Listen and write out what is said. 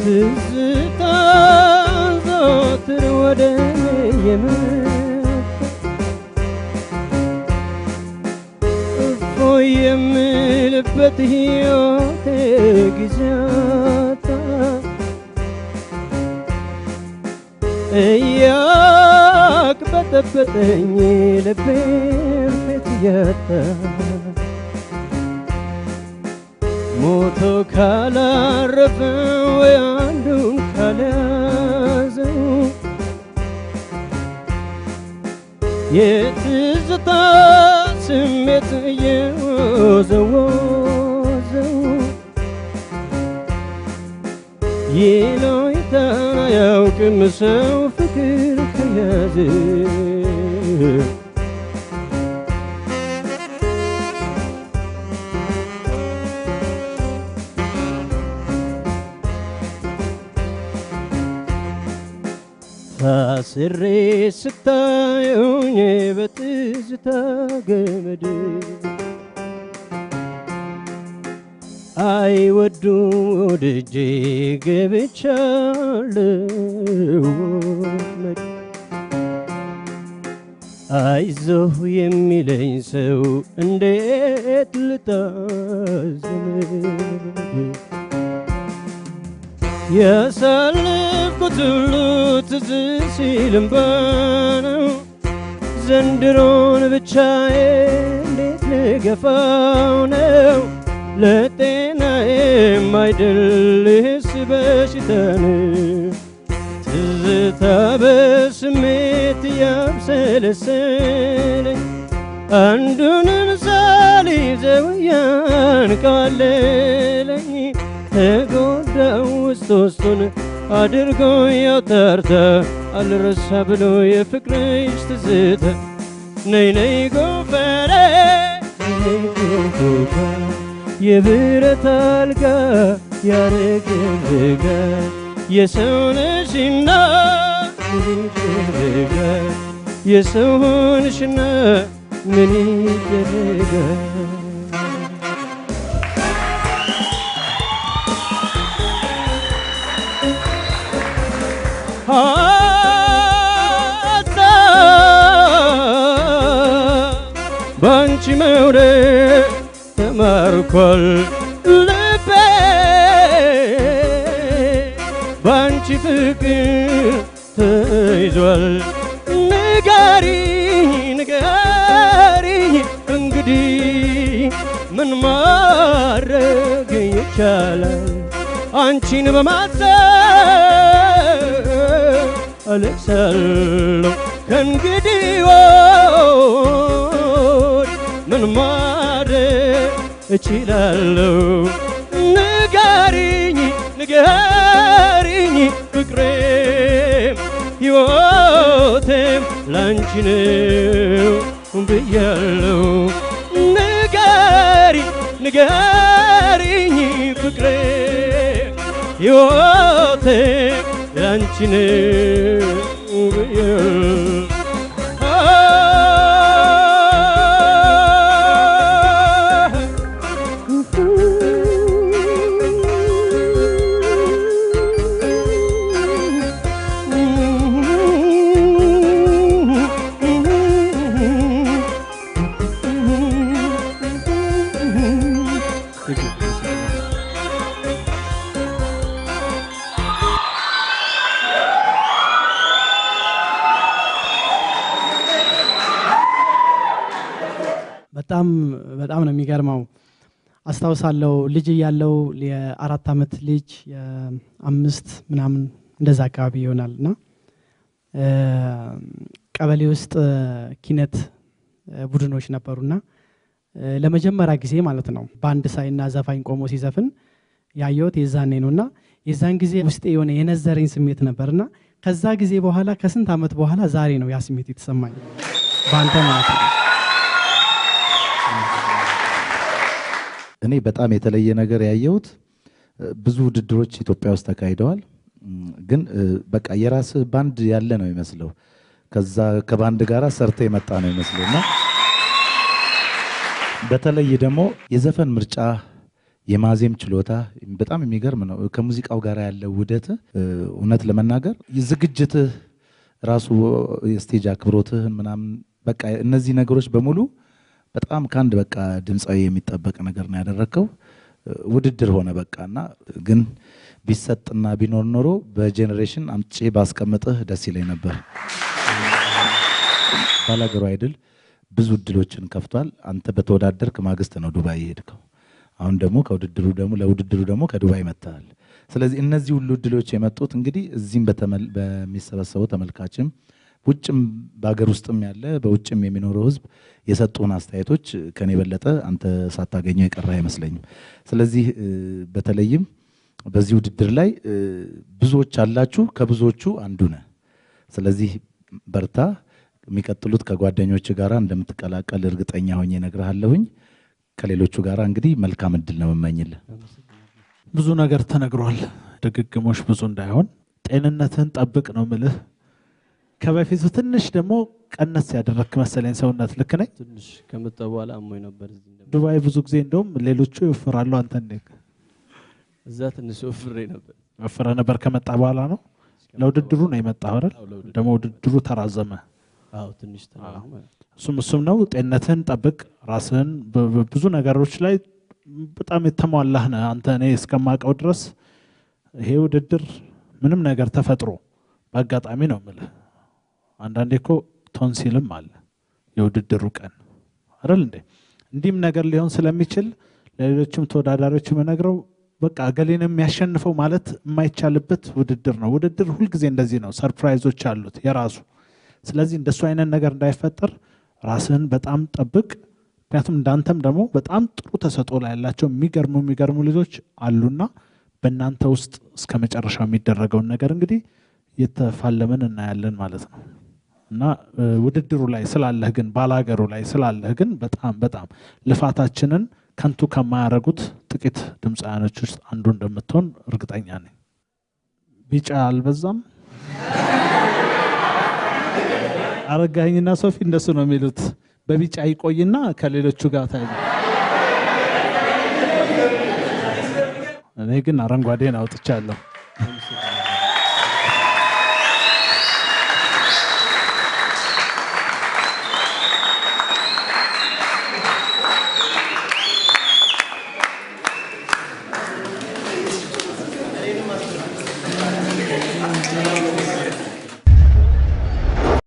ትዝታ ዘወትር ወደ እኔ የመጣ እፎይ የምልበት ሕይወቴ ጊዜ አጣ። እያቅበጠበጠኝ ልቤን ቤት እያጣ ሞቶ ካላረፈ ወይ አንዱን ካልያዘው የትዝታ ስሜት እየወዘወዘው ይሉኝታን አያውቅም ሰው ፍቅር ከያዘው። ታስሬ ስታዩኝ በትዝታ ገመድ አይወዱም ወድጄ ገብቻለሁ ወጥመድ። አይዞህ የሚለኝ ሰው እንዴት ልታዘን? ያሳለፍኩት ሁሉ ትዝ ሲል እምባ ነው። ዘንድሮን ብቻዬን እንዴት ልገፋው ነው? ለጤናዬም አይደል በሽታ ነው። ትዝታ በስሜት ያብሰለሰለኝ አንዱንም ሳልይዘው ያንቃለለኝ ተጎዳው ውስጥ ውስጡን አድርጎ ያውታርታ አልረሳ ብሎ የፍቅርሽ ትዝታ። ነይ ነይ ጎፈሬ ነይ ጎጎጋ የብረት አልጋ ያረገረጋል የሰው ነሽና ምን ይደረጋል? የሰው ሆንሽና ምን ይደረጋል? ሀሳብ ባንቺ መውደድ ተማርኳል ልቤ፣ ባንቺ ፍቅር ተይዟል። ንገሪኝ ንገሪኝ እንግዲህ ምን ማድረግ ይቻላል? አንቺን በማሰብ አለቅሳለሁ። ከእንግዲህ ወዲህ ምን ማድረግ እችላለሁ? ንገሪኝ ንገሪኝ ፍቅሬም ሕይወቴም ላንቺ ነው ብያለሁ። ንገሪኝ ንገሪኝ ፍቅሬ ሕይወቴም ላንቺ ነው ብያለሁ። በጣም በጣም ነው የሚገርመው። አስታውሳለሁ ልጅ እያለሁ የ4 ዓመት ልጅ የ5 ምናምን እንደዛ አካባቢ ይሆናል እና ቀበሌ ውስጥ ኪነት ቡድኖች ነበሩና ለመጀመሪያ ጊዜ ማለት ነው ባንድ ሳይና ዘፋኝ ቆሞ ሲዘፍን ያየሁት የዛኔ ነውና የዛን ጊዜ ውስጤ የሆነ የነዘረኝ ስሜት ነበርና ከዛ ጊዜ በኋላ ከስንት ዓመት በኋላ ዛሬ ነው ያ ስሜት የተሰማኝ ባንተ ማለት ነው። እኔ በጣም የተለየ ነገር ያየሁት ብዙ ውድድሮች ኢትዮጵያ ውስጥ ተካሂደዋል። ግን በቃ የራስህ ባንድ ያለ ነው የሚመስለው። ከዛ ከባንድ ጋራ ሰርተ የመጣ ነው የሚመስለውና በተለይ ደግሞ የዘፈን ምርጫ፣ የማዜም ችሎታ በጣም የሚገርም ነው። ከሙዚቃው ጋር ያለው ውህደት እውነት ለመናገር ዝግጅትህ ራሱ የ stage አክብሮትህን ምናምን በቃ እነዚህ ነገሮች በሙሉ በጣም ከአንድ በቃ ድምፃዊ የሚጠበቅ ነገር ነው ያደረከው። ውድድር ሆነ በቃና ግን ቢሰጥና ቢኖር ኖሮ በ generation አምጪ ባስቀምጥህ ደስ ይለኝ ነበር። ባላገሩ አይድል ብዙ እድሎችን ከፍቷል። አንተ በተወዳደርክ ማግስት ነው ዱባይ የሄድከው። አሁን ደግሞ ከውድድሩ ደግሞ ለውድድሩ ደግሞ ከዱባይ መጥተሃል። ስለዚህ እነዚህ ሁሉ እድሎች የመጡት እንግዲህ እዚህም በሚሰበሰበው ተመልካችም ውጭም በአገር ውስጥም ያለ በውጭም የሚኖረው ህዝብ የሰጡን አስተያየቶች ከኔ በለጠ አንተ ሳታገኘው የቀረ አይመስለኝም። ስለዚህ በተለይም በዚህ ውድድር ላይ ብዙዎች አላችሁ፣ ከብዙዎቹ አንዱ ነህ። ስለዚህ በርታ። የሚቀጥሉት ከጓደኞች ጋራ እንደምትቀላቀል እርግጠኛ ሆኜ እነግርሃለሁኝ። ከሌሎቹ ጋራ እንግዲህ መልካም እድል ነው የምመኝልህ። ብዙ ነገር ተነግሯል። ድግግሞሽ ብዙ እንዳይሆን ጤንነትህን ጠብቅ ነው የምልህ። ከበፊቱ ትንሽ ደግሞ ቀነስ ያደረክ መሰለኝ ሰውነት፣ ልክ ነኝ? ትንሽ ከመጣ በኋላ አሞኝ ነበር። እዚህ ዱባይ ብዙ ጊዜ እንደውም ሌሎቹ ይወፍራሉ፣ አንተ እንዴት? እዛ ትንሽ ወፍሬ ነበር። ወፍረ ነበር ከመጣ በኋላ ነው። ለውድድሩ ነው የመጣው አይደል? ደግሞ ውድድሩ ተራዘመ። አዎ ትንሽ ተራዘመ። እሱም ነው። ጤንነትህን ጠብቅ፣ ራስህን ብዙ ነገሮች ላይ በጣም የተሟላህ ነህ አንተ። እኔ እስከማውቀው ድረስ ይሄ ውድድር ምንም ነገር ተፈጥሮ በአጋጣሚ ነው የምልህ። አንዳንዴ እኮ ቶንሲልም አለ የውድድሩ ቀን አይደል እንዴ? እንዲህም ነገር ሊሆን ስለሚችል ለሌሎችም ተወዳዳሪዎች የምነግረው በቃ እገሌን የሚያሸንፈው ማለት የማይቻልበት ውድድር ነው። ውድድር ሁልጊዜ እንደዚህ ነው፣ surprise ኦች አሉት የራሱ። ስለዚህ እንደሱ አይነት ነገር እንዳይፈጠር ራስህን በጣም ጠብቅ። ምክንያቱም እንዳንተም ደግሞ በጣም ጥሩ ተሰጥኦ ላይ ያላቸው የሚገርሙ ልጆች አሉና በእናንተ ውስጥ እስከ መጨረሻው የሚደረገውን ነገር እንግዲህ የተፋለምን እናያለን ማለት ነው። እና ውድድሩ ላይ ስላለህ ግን ባላገሩ ላይ ስላለህ ግን በጣም በጣም ልፋታችንን ከንቱ ከማያረጉት ጥቂት ድምፃውያኖች ውስጥ አንዱ እንደምትሆን እርግጠኛ ነኝ። ቢጫ አልበዛም? አረጋኸኝና ሶፊ እንደሱ ነው የሚሉት። በቢጫ ይቆይና ከሌሎቹ ጋር ታይ። እኔ ግን አረንጓዴን አውጥቻለሁ።